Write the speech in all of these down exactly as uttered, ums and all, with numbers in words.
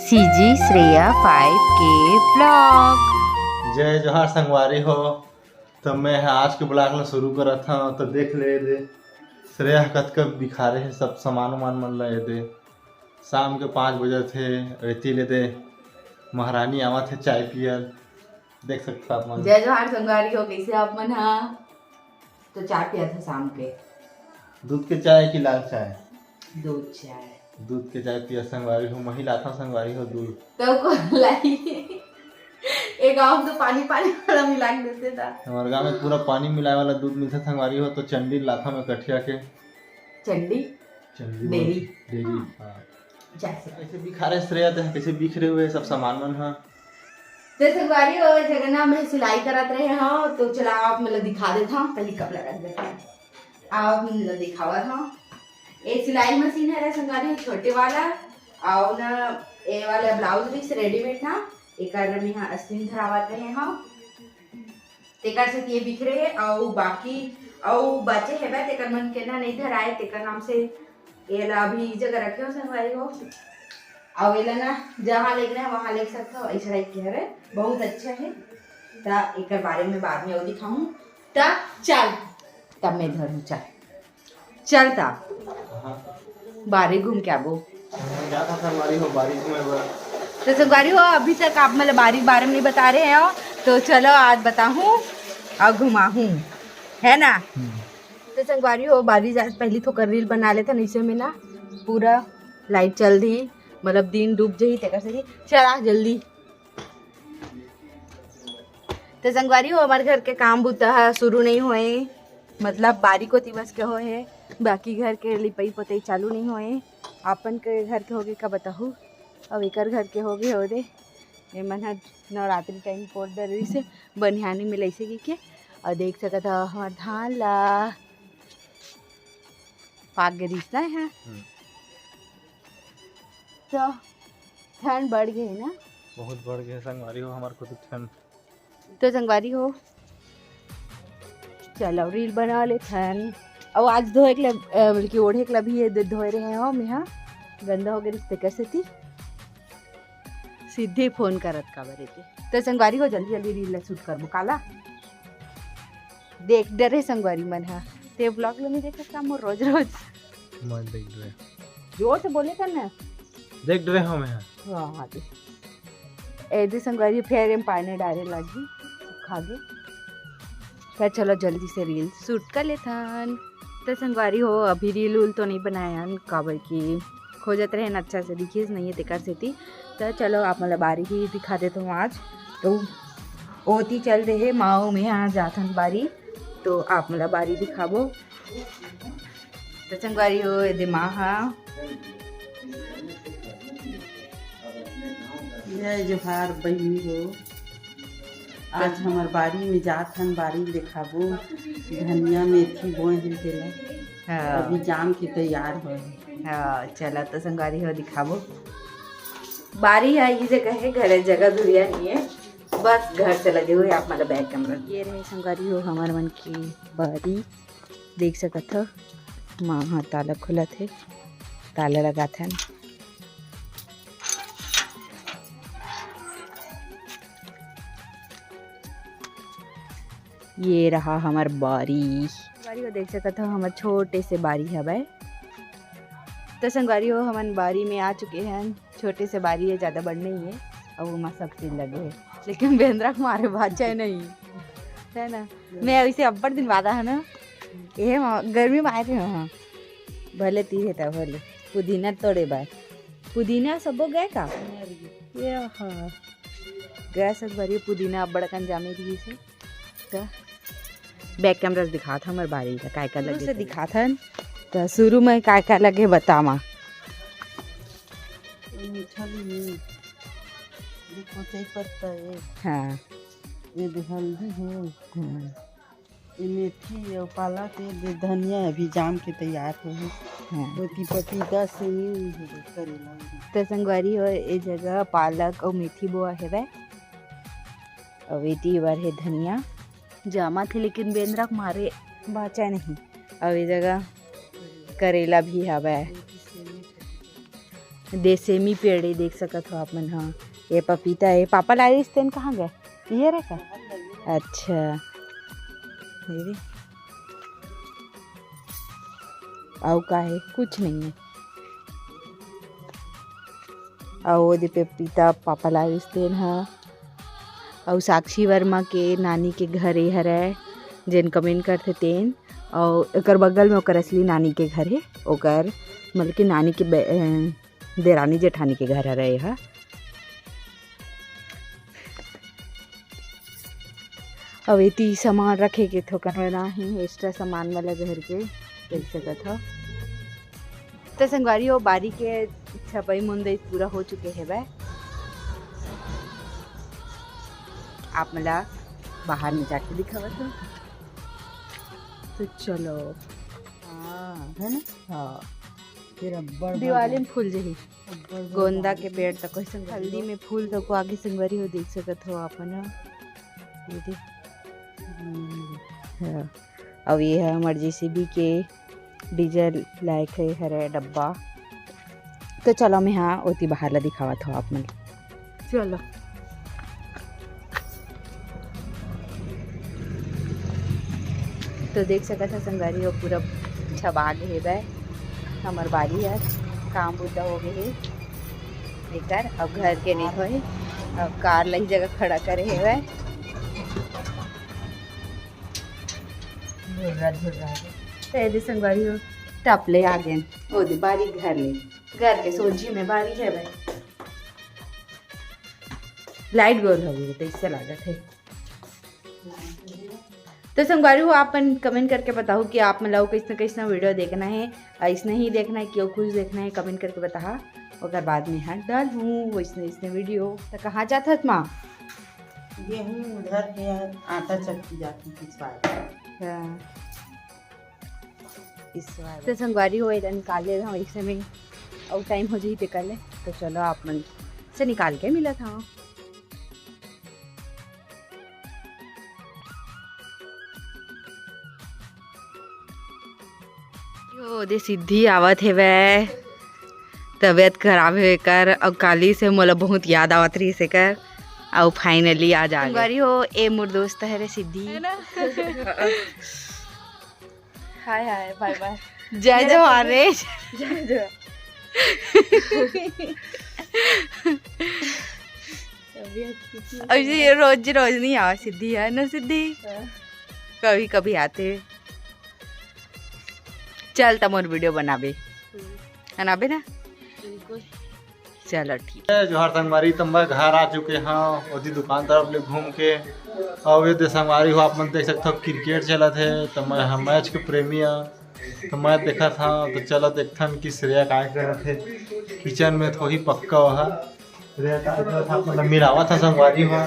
CG Shreya five के blog. जय जोहार संगवारी हो। तो मैं ह आज के ब्लॉग ला शुरू करत हव। तो देख ले दे, श्रेया ह कतका बिखारे हे सब सामान उमान मन ला। ये दे, शाम के पाँच बजे थे, एती ले दे महारानी आवत हे चाय पियल। देख सकता आप मन। जय जोहार संगवारी हो, कैसे आप मन हा? तो चाय पिया था शाम के। दूध के चाय कि लाल चाय? दूध चाय। दूध के चाय पिया संगवारी हो, मही लाथा संगवारी हो दूध। तो को लाई, एक गाँव तो पानी पानी वाला मिला के देते था। हमारे गाँव में पूरा पानी मिलाए वाला दूध मिलता संगवारी हो, तो चंडी लाथा में कठिया के। चंडी चंडी डेरी। डेरी। हाँ। हाँ। जैसे कैसे बिखरे श्रेया, तो कैसे बिखरे हुए सब सामान मन हा। तो संगवारी हो, जगह ना मैं सिलाई करत रहे हो, तो चला आप मतलब दिखा देता हूँ, पहले कपड़ा रख देता हूँ। आप मतलब दिखावत हूँ, ये सिलाई मशीन है रे संगवारी, छोटे वाला, और ना ये वाला ब्लाउज भी रेडीमेड ना, एकर में यहाँ अस्तीन धरावत रहे हो, तेकर से ये बिखरे है, और बाकी और बचे है बा, तेकर मन के ना नहीं धराए, तेकर नाम से एला अभी ई जगह रखे हो संगवारी हो। और एला ना जहाँ लेना है वहाँ ले सकते हो, ऐसा टाइप के हवे, बहुत अच्छा है। ता एकर बारे में बाद में और दिखाऊँ। ता चल, तब मैं धरूँ, चल चल ता बारी घूम के आबो। जाता संगवारी हो बारी घूमे बर। तो संगवारी हो, अभी तक आप मतलब बारी के बारे में नहीं बता रहे हो, तो चलो आज बताहूँ और घुमाहूँ, है ना? तो संगवारी हो, बारी जा पहली थोकर रील बना लेथन, इसे में ना पूरा लाइट चल दी, मतलब दिन डूब जही तेकर से। चला जल्दी। तो संगवारी हो, हमारे घर के काम बुता है शुरू नहीं होए, मतलब बारी कोती बस के होए है, बाकी घर के लिपई पोतई चालू नहीं होए। अपन के घर के होगे का बताहू, अब एकर घर के होगे हो दे। ये मन ह नवरात्रि टाइम पोत डरिस बनिहानी में लइसे गिके, और देख सकत ह हमार धान ला पाक गे रिस ना है। हम्म। तो ठंड बढ़ गई ना, बहुत बढ़ गए संगवारी हो हमार को तो ठंड। तो संगवारी हो, चलो रील बना लेथन। और आज धोए के लिए, अ, बल्कि ओढ़े के लिए भी ये दे-, धोए रहे हो, मैं हाँ गंदा हो गए रिस तेकर सेती सीधे फोन करत का बरे ते। तो संगवारी हो, जल्दी जल्दी रील ला शूट करबो काला। देख डरे संगवारी मन हा, ते ब्लॉग ला नहीं देखत का मोर रोज रोज? मैं देख रहे। जोर से बोले कर ना। देख रहे हो मैं। हाँ, हाँ, दे। ए दे संगवारी, फेर एम पानी डारे लागी, खा गे। तो चलो जल्दी से रील शूट कर लेथन। तो संगवारी हो, अभी रील उल तो नहीं बनायन, काबर कि खोजत रहेन अच्छा से दिखिस नहीं है तेकर सेती। तो चलो आप मतलब बारी ही दिखा देता हूँ आज। तो ओती चल रहे माओ में यहाँ जाथन बारी, तो आप मतलब बारी दिखाबो। तो संगवारी हो, ये दे माँ हा। जय जोहार बहिनी हो। आज हमर बारी में जात हन, बारी देखाबो। धनिया मेथी बोए हन तेला, हाँ, अभी जाम के तैयार होए हे। हाँ, चला तो संगवारी हो दिखाबो। बारी है ये जगह है, घर जगह धुरिया नहीं है, बस घर से लगे हुए आप मतलब बैक कैमरा। ये रहे संगवारी हो हमर मन की बारी, देख सकत हो माँ हा ताला खुलत है, ताला लगाथन। ये रहा हमर बारी। संगवारी हो देख सकत हो हमर छोटे से बारी हवय। तो संगवारी हो हमन बारी में आ चुके हैं। छोटे से बारी है, ज्यादा बड़ नहीं है, और वो सब चीज लगे है, लेकिन बेंद्रा के मारे बाचा नहीं है ना। मैं अइसे अब्बड़ दिन बाद आए हंव ना, ये म-, गर्मी में आए रहे हो हाँ, भले तीर है तब भले पुदीना तोड़े बार। पुदीना सबो गए का? ये हाँ, गए संगवारी, पुदीना अब्बड़ अकन जामे रही से। तो बैक कैमरा से दिखात हन हमर बारी ला काय काय लगे से दिखात हन। तो शुरू में काय काय लगे बतावा। ये मीठा भी नहीं, ये कोचई पत्ता है, हाँ, ये दे हल्दी है, हाँ। ये मेथी और पालक, ये दे धनिया अभी जाम के तैयार होए हे। हाँ। वो ती पपीता से नहीं है करेला। तो संगवारी हो, ए जगह पालक और मेथी बोआ हेवय, और एती बर है धनिया। जामा थे लेकिन बेंद्रा के मारे बाचा नहीं। और ये जगह करेला भी हवय। दे सेमी पेड़ हे, देख सकत हो आप मन ह। ये पपीता हे, पापा लाए रिहिस तेन कहाँ गए? ये रे का? अच्छा, ये दे। अउ का हे? कुछ नहीं है। अउ ओदे पपीता पापा लाए रिहिस तेन ह। अउ साक्षी वर्मा के नानी के घर ए हरय, जेन कमेंट करथे तेन। अउ एकर बगल में ओकर असली नानी के घर हे, ओकर मतलब कि नानी के बे-, अ, देरानी जेठानी के घर हरय एहा। अउ एती सामान रखे के थोकन बना हे, एक्स्ट्रा सामान वाला घर के, देख सकत हव। त संगवारी हो, बारी के छपई मुंदई पूरा हो चुके हेवय। आप मन ला बाहर में जाके दिखावत हव। तो चलो, हाँ, है ना? हाँ, ये रबर दिवाली में फूल जही। गोंदा के पेड़ तको संग-, हल्दी में फूल तको आगे संगवारी हो, देख सकत हो आप मन ह। ये दे। हम्म। हाँ। अउ ये ह हमर जेसीबी के डीजल लायक हे हरे डब्बा। तो चलो, मैं हाँ ओती बाहर ला दिखावत हो आप मन। चलो। तो देख सकत ह संगवारी हो, पूरा छबा गे हेवय हमर बारी ह, काम बुता हो गे हे एकर। अब घर के नहीं होय, अब कार ला ही जगह खड़ा करे हेवय। झुर्रा, झुर्रा। तो ये दे संगवारी हो, टप ले आ गे, ओ दे बारी घर ले, घर के सोझी में बारी हेवय। लाइट गोल हो गे, तो इससे लागत हे। तो संगवारी हो, आप मन कमेंट करके बताओ कि आप मन ला कइसना कइसना वीडियो देखना हे, अइसने ही देखना हे कि अउ कुछ देखना हे, कमेंट करके बताहा। ओकर बाद में हाँ डालहूँ वइसने वइसने वीडियो। तो कहाँ जात हस माँ? गेहूं धर के आटा चक्की जाती पिसवाए। हाँ। पिसवाए। तो संगवारी हो, एला निकाल ले हूँ एक समय, अउ टाइम हो जाही तेकर ले। तो चलो, आप मन से निकाल के मिलत हूँ। यो दे सिद्धि आवत हेवय, तबीयत खराब हे एकर, अउ काली से मोला बहुत याद आवत रहिस एकर, अउ finally आज आ गे। संगवारी हो, ए मोर दोस्त हरे सिद्धि। है ना? हाय हाय, बाय बाय। जय जवान रे। जय जवान। तबीयत कितनी अइसे ये रोज रोज नहीं आवा सिद्धि, है ना सिद्धि? हाँ। कभी कभी आथे। चल त मोर वीडियो बनाबे। हम्म। बनाबे ना? बिल्कुल। चलो ठीक। ए, जोहार संगवारी, तो मैं घर आ चुके हंव, ओती दुकान तरफ ले घूम के। अउ ये दे संगवारी हो, आप मन देख सकत हो क्रिकेट चलत हे, तो मैं ह मैच के प्रेमी हंव, तो मैं देखत हंव। तो चलो देखथन कि श्रेया काय करत हे किचन में, थोही पक्का ओहा। श्रेया काय करत हे, मतलब मिलावत हे संगवारी हो।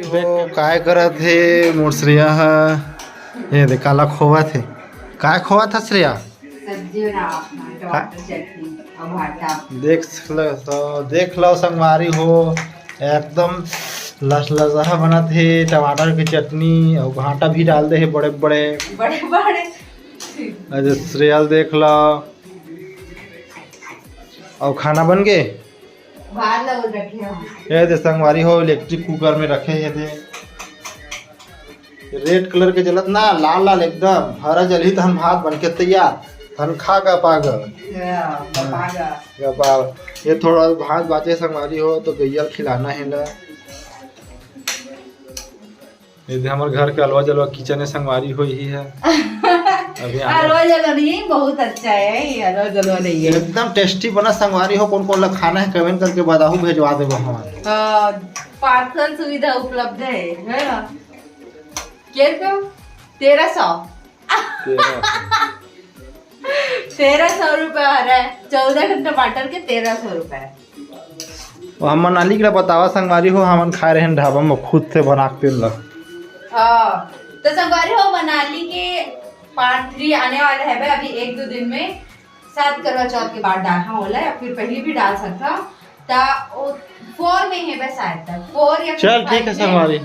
वो काय करत हे मोर श्रेया ह? ये दे काला खोवत हे। काय खोवत हे श्रेया? सब्जी बनावत हंव, टमाटर चटनी अउ भाटा। देख ल-, तो देख लो संगवारी हो, एकदम लसलसहा बनत हे टमाटर के चटनी, अउ भाटा भी डाल दे हे बड़े बड़े। बड़े बड़े। अरे श्रेया ल देख लो, अउ खाना बन गे। भात ला उधर रखे हंव। ये दे संगवारी हो, इलेक्ट्रिक कुकर में रखे हे दे। रेड कलर के जलत ना, लाल लाल एकदम, हरा जलही तहन भात बन के तैयार, तहन खा गा पा गा। या, गा पा गा। गा पा। ये थोड़ा भात बाचे संगवारी हो, तो गैया ल खिलाना हे ला। ये दे हमर घर के अलवा जलवा किचन हे संगवारी हो, ही है। अभी आने अलवा जलवा नहीं, बहुत अच्छा है ये, अलवा जलवा नहीं है। एकदम टेस्टी बना संगवारी हो, कोन कोन ला खाना हे कमेंट करके बताहू, भेजवा देबो हमन। हाँ, पार्सल सुविधा उपलब्ध है, है ना? के रुपया? तेरह सौ। तेरह सौ। तेरह सौ रुपया हरे, चौदह ठन टमाटर के तेरह सौ रुपया। वो हम मनाली के बतावा संगवारी हो, हमन खाए रहेन ढाबा में खुद से बना के तेल ला। हाँ, तो संगवारी हो, मनाली के पार्ट थ्री आने वाला है भाई, अभी एक दो दिन में। शायद करवा चौथ के बाद डालहा ओला, या फिर पहले भी डाल सकता। ता वो फोर में है बस, शायद तक फोर या फिर चल ठीक है फाइव में। संगवारी।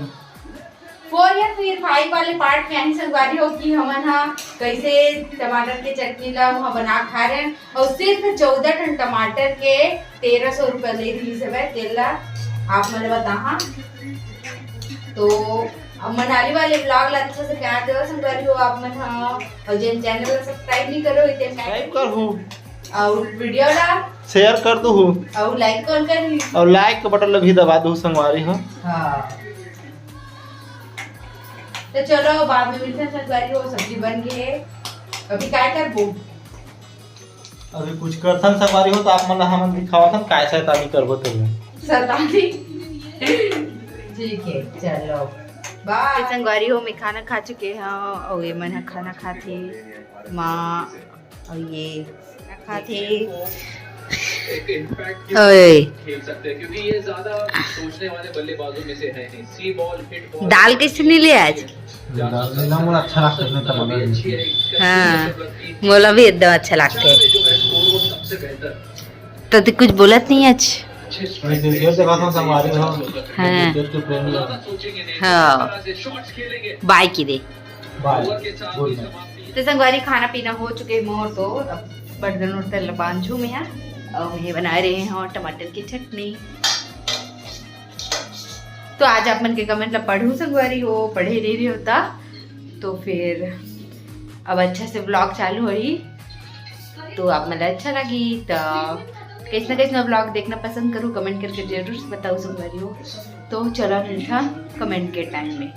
तो यार, फिर भाई वाले पार्ट में आही संगवारी हो कि हमन हा कैसे टमाटर के चटनी ला वहाँ बना खा रहे हैं, और सिर्फ चौदह टन टमाटर के तेरह सौ रुपया ले रही सब तेल ला। आप मन बता हाँ। तो अब मनाली वाले ब्लॉग ला अच्छा से प्यार देवा संगवारी हो आप मन हा, और जिन चैनल ला सब्सक्राइब नहीं करो इतने सब्सक्राइब कर हूँ। और वीडियो ला शेयर कर दू हूँ। और लाइक कौन कर और लाइक का बटन ला भी दबा दू संगवारी हो। हाँ। तो चलो, बाद में मिलते हैं संगवारी हो, सब्जी बन गई है। अभी काय करबो? अभी कुछ करथन संगवारी हो, तो आप मन ला हमन दिखावत हन काय शैतानी करबो तेला। शैतानी। ठीक है, चलो, बाय। संगवारी हो, मैं खाना खा चुके हूँ और ये मन ह खाना खाथे, माँ और ये खाना खाथे। ओए, दाल कैसे नहीं ले आज? दाल लेना मोला अच्छा लगता है, इसमें टमाटर नहीं। हाँ, मोला भी एकदम अच्छा लगता है। तो तू कुछ बोलत नहीं आज? मैं क्रिकेट देखा था, संगवारी हो। हाँ। क्रिकेट के प्रेमी हो। हाँ। बाय की दे। बाय। गुड नाइट। तो संगवारी, खाना पीना हो चुके मोर, तो अब बर्तन उर्तन ला बांधू मैं हा। और ये बना रहे हैं टमाटर की चटनी। तो आज आप मन के कमेंट ला पढ़ू संगवारी हो, पढ़े नहीं रही होता, तो फिर अब अच्छा से ब्लॉग चालू होही, तो आप मन ला अच्छा लगी। तो कैसना कैसना ब्लॉग देखना पसंद करू, कमेंट करके जरूर से बताओ संगवारी हो। तो चलो मिलता कमेंट के टाइम में,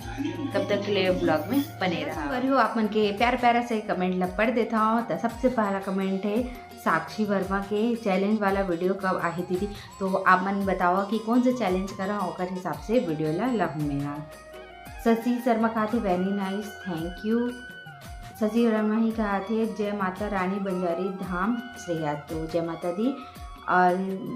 तब तक के लिए ब्लॉग में बने रहा। संगवारी हो, आप मन के प्यार प्यारा से कमेंट ला पढ़ देता हूँ। तो सबसे पहला कमेंट है साक्षी वर्मा के, चैलेंज वाला वीडियो कब आही दीदी? तो आप मन बताओ कि कौन से चैलेंज करा, ओकर हिसाब से वीडियो ला लाहूँ मैं हा। Shashi Sharma कहाथे, "Very nice, thank you।" Shashi Verma ही कहाथे, "जय माता रानी बंजारी धाम श्रेया।" तो जय माता दी। और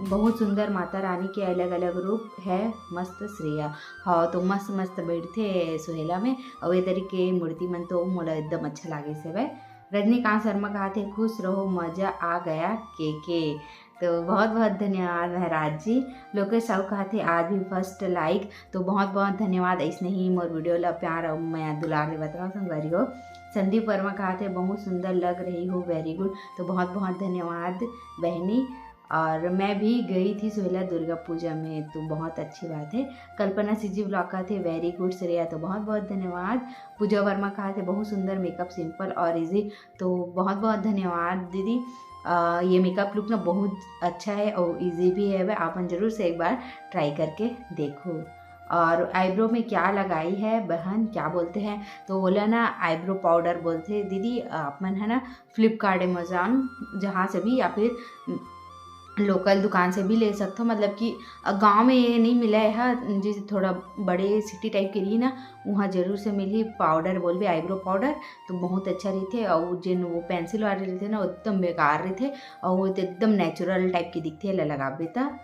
बहुत सुंदर माता रानी के अलग-अलग रूप है, मस्त श्रेया। हाँ, तो मस्त मस्त बैठथे सोहेला में। और ये तरीके मूर्ति मन तो मोला एकदम अच्छा लागे से भाई। रजनीकांत शर्मा कहाथे, "खुश रहो, मजा आ गया के के।" तो बहुत बहुत धन्यवाद महाराज जी। लोकेश साहू कहाथे, "आज भी फर्स्ट लाइक।" तो बहुत बहुत धन्यवाद, ऐसने ही मोर वीडियो ला प्यार और मया दुलार देवत रहो संगवारी हो। संदीप वर्मा कहाथे, "बहुत सुंदर लग रही हो, वेरी गुड।" तो बहुत बहुत धन्यवाद बहनी। और मैं भी गई थी सोहेला दुर्गा पूजा में, तो बहुत अच्छी बात है। कल्पना सीजी ब्लॉग कहाथे, "वेरी गुड श्रेया।" तो बहुत बहुत धन्यवाद। पूजा वर्मा कहाथे, "बहुत सुंदर मेकअप, सिंपल और इजी।" तो बहुत बहुत धन्यवाद दीदी। अ, ये मेकअप लुक ना बहुत अच्छा है और इजी भी है, आप मन जरूर से एक बार ट्राई करके देखो। और आईब्रो में क्या लगाई है बहन, क्या बोलते हैं? तो बोला ना, आईब्रो पाउडर बोलते हैं दीदी। आप मन है ना, फ्लिपकार्ट, अमेजोन, जहाँ से भी, या फिर लोकल दुकान से भी ले सकथो। मतलब कि गांव में ये नहीं मिला है, जैसे थोड़ा बड़े सिटी टाइप के रही ना, वहाँ जरूर से मिली। पाउडर बोलबे, आईब्रो पाउडर तो बहुत अच्छा रहिथे। और जेन वो पेंसिल वाले रहिथे ना, वो एकदम बेकार रहिथे, और वो तो एकदम नेचुरल टाइप के दिखथे, एला लगाबे त।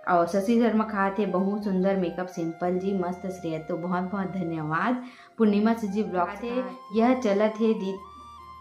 और शशि शर्मा कहाथे, "बहुत सुंदर मेकअप सिंपल जी, मस्त श्रेया।" तो बहुत बहुत धन्यवाद। पूर्णिमा सीजी ब्लॉग कहाथे, "यह चलत है दी,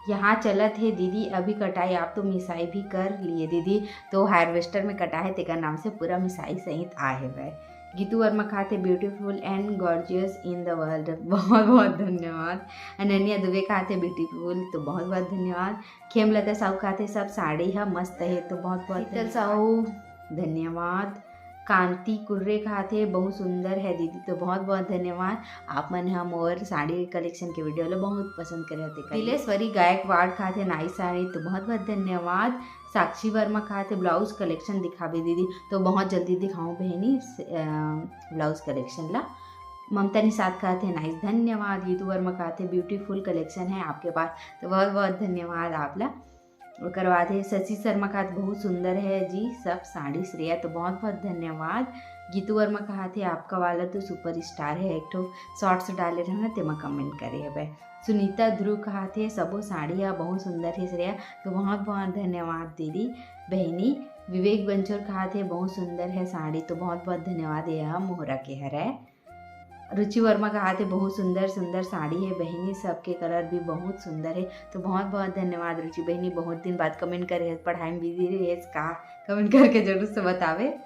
यहाँ चलत है दीदी अभी कटाई, आप तो मिसाई भी कर लिए दीदी।" तो हार्वेस्टर में कटा है, तेकर नाम से पूरा मिसाई सहित आए हवय। Geetu Verma कहाथे, "Beautiful and gorgeous in the world।" बहुत बहुत धन्यवाद। अनन्या दुबे कहाथे, "Beautiful।" तो बहुत बहुत धन्यवाद। खेमलता साहू कहाथे, "सब साड़ी ह मस्त हे।" तो बहुत बहुत शीतल धन्यवाद। साहू, धन्यवाद। कांति कुर्रे कहाथे, "बहुत सुंदर है दीदी।" तो बहुत बहुत धन्यवाद। आप मन ह मोर साड़ी कलेक्शन के वीडियो ला बहुत पसंद करे हो तेकर। तिलेश्वरी गायकवाड़ कहाथे, "नाइस साड़ी।" तो बहुत बहुत धन्यवाद। साक्षी वर्मा कहाथे, "ब्लाउज कलेक्शन दिखाबे दीदी।" तो बहुत जल्दी दिखाऊँ बहनी, अ, ब्लाउज कलेक्शन ला। ममता निषाद कहाथे, "नाइस, धन्यवाद।" गीतू वर्मा कहाथे, "ब्यूटीफुल कलेक्शन है आपके पास।" तो बहुत बहुत धन्यवाद आप ला। ओकर बाद हे शशि शर्मा कहाथे, "बहुत सुंदर है जी सब साड़ी श्रेया।" तो बहुत बहुत धन्यवाद। गीतू वर्मा कहाथे, "आपका वाला तो सुपर स्टार है, एक ठो शॉर्ट्स डाले रहे ना, तेमा कमेंट करे हवे।" सुनीता ध्रुव कहाथे, "सबो साड़ी ह बहुत सुंदर हे श्रेया।" तो बहुत बहुत धन्यवाद दीदी बहनी। विवेक बंचोर कहाथे, "बहुत सुंदर है साड़ी।" तो बहुत बहुत धन्यवाद, ये ह मोहरा के हरय। रुचि वर्मा कहाथे, "बहुत सुंदर सुंदर साड़ी है बहिनी, सबके कलर भी बहुत सुंदर है।" तो बहुत बहुत धन्यवाद रुचि बहिनी, बहुत दिन बाद कमेंट करे हस, पढ़ाई में बिजी रहे हस का, कमेंट करके जरूर से बतावे।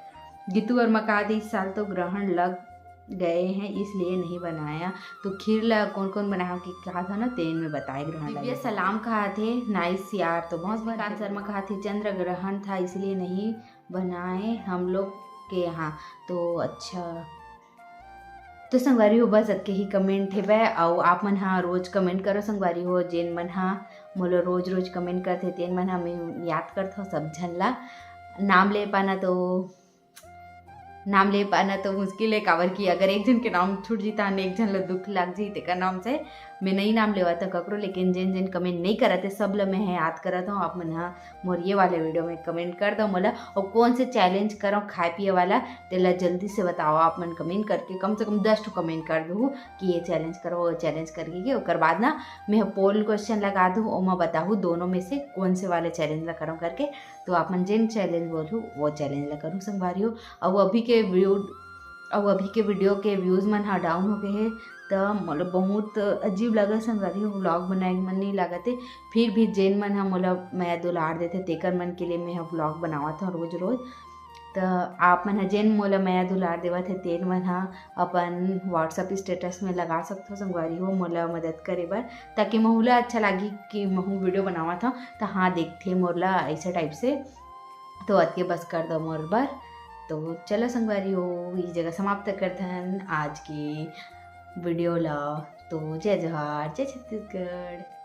गीतू वर्मा कहाथे, "इस साल तो ग्रहण लग गए हैं इसलिए नहीं बनाया। तो खीर ला कौन कौन बनाया कि कहा था ना, तेन में बताए ग्रहण दिव्या लगे। सलाम कहा थे, नाइस यार। तो बहुत श्रीकांत शर्मा कहा थे चंद्र ग्रहण था इसलिए नहीं बनाए हम लोग के यहाँ। तो अच्छा, तो संगवारी हो, बस अतके ही कमेंट हेवय। अउ आप मन हा रोज कमेंट करो संगवारी हो, जेन मन हा मोला रोज रोज कमेंट करथे तेन मन हा मैं याद करथव सब झन ला। नाम ले पाना तो नाम ले पाना तो मुश्किल है, काबर कि अगर एक झन के नाम छूट जीता न एक झन ल दुख लाग जी, तेकर नाम से मैं नहीं नाम लेवा था ककरो। लेकिन जेन जेन कमेंट नहीं करत है सब ल मैं ह याद करत हूँ। आप मन हा मोर ये वाले वीडियो में कमेंट कर दो मोला, और कौन से चैलेंज करो खाए पिए वाला, तेला जल्दी से बताओ आप मन कमेंट करके। कम से कम दस ठो कमेंट कर दो कि ये चैलेंज करो, वो चैलेंज करके के। ओकर बाद ना मैं पोल क्वेश्चन लगा दूँ, ओमा बताहूँ दोनों में से कौन से वाले चैलेंज ला करो करके। तो आप मन जेन चैलेंज बोलू वो चैलेंज ला करूँ संगवारी हो। अउ अभी के व्यू अउ अभी के वीडियो के व्यूज मन हा डाउन हो गए हे, त मोला बहुत अजीब लगे संगवारी हो, व्लॉग बनाए के मन नहीं लागत हे। फिर भी जेन मन हा मोला मया दुलार देथे तेकर मन के लिए मैं हा व्लॉग बनावत हूँ रोज रोज। त आप मन हा जेन मोला मया दुलार देवत हे तेन मन हा अपन WhatsApp स्टेटस में लगा सकथो संगवारी हो मोला मदद करे बर, ताकि महू ला अच्छा लागी कि महू वीडियो बनावत हूँ। त हाँ, देखथे मोर ला ऐसा टाइप से। तो अतके बस कर दो मोर बर। तो चलो संगवारी हो, इस जगह समाप्त करथन आज के वीडियो ला। तो जय जोहार, जय छत्तीसगढ़।